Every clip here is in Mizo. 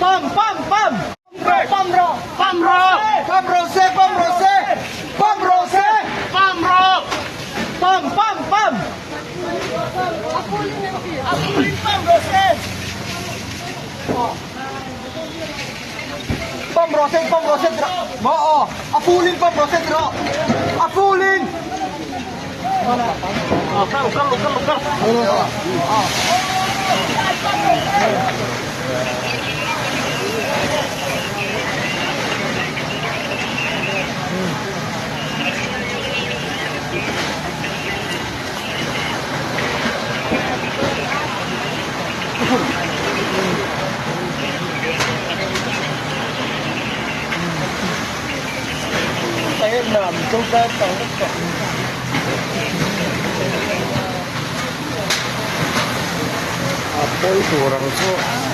Pam pam pam. Pam rawh pam rawh. Pam rawh se pam rawh se. Pam rawh se. Pam rawh. Pam pam pam. A full in pam rawh se. Pam rawh se pam rawh se ti rawh. Maw aw a full in pam rawh se ti rawh. A full in. A pawi tur ang chu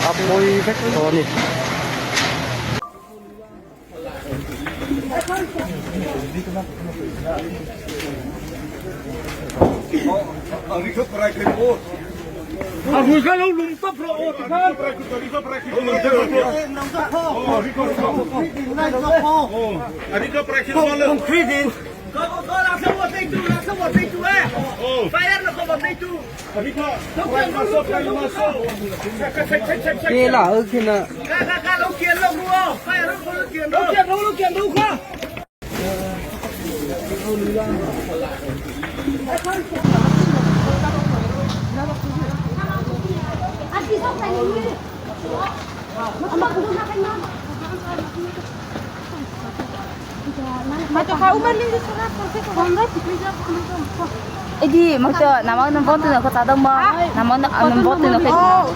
a pawi vek tawh a ni. Edi, magto, namang ng bote na ko tadang mo. Namang ng bote na ko.